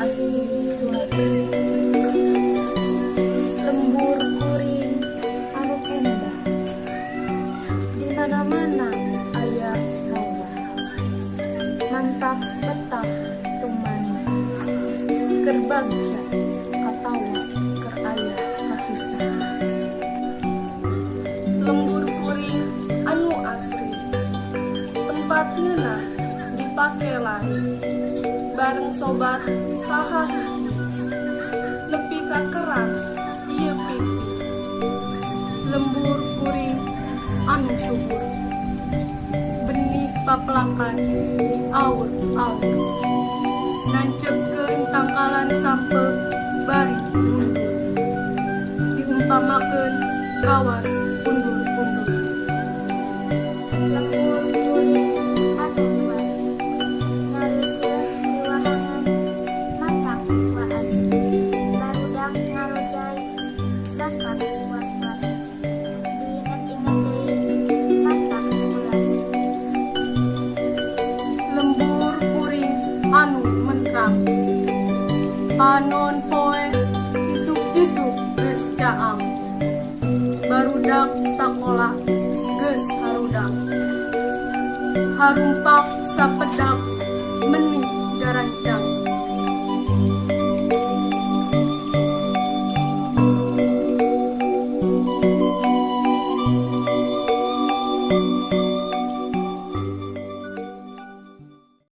Asri Suara. Lembur kuring anu endah, di mana-mana aya sawah, mantap betah tumanda, keur bagja atawa keur aya kasusah. Lembur kuring anu asri, tempat ngeunah dipake lari bareng sobat haha hihi, nepi ka kerang ieu pipi. Lembur kuring anu subur, benih papelakan di awur-awur, nancepkeun tangkalan sampeu bari mundur, diumpamakeun kawas undur-undur. Lembur kuring anu luas, ngareuseuh di wahangan matak waas, barudak ngarojay bakat was-was, diinget-inget deui matak mulas. Lembur kuring anu mentrang, panon poe isuk-isuk geus caang, barudak sakola geus harudang, harumpak sapedak.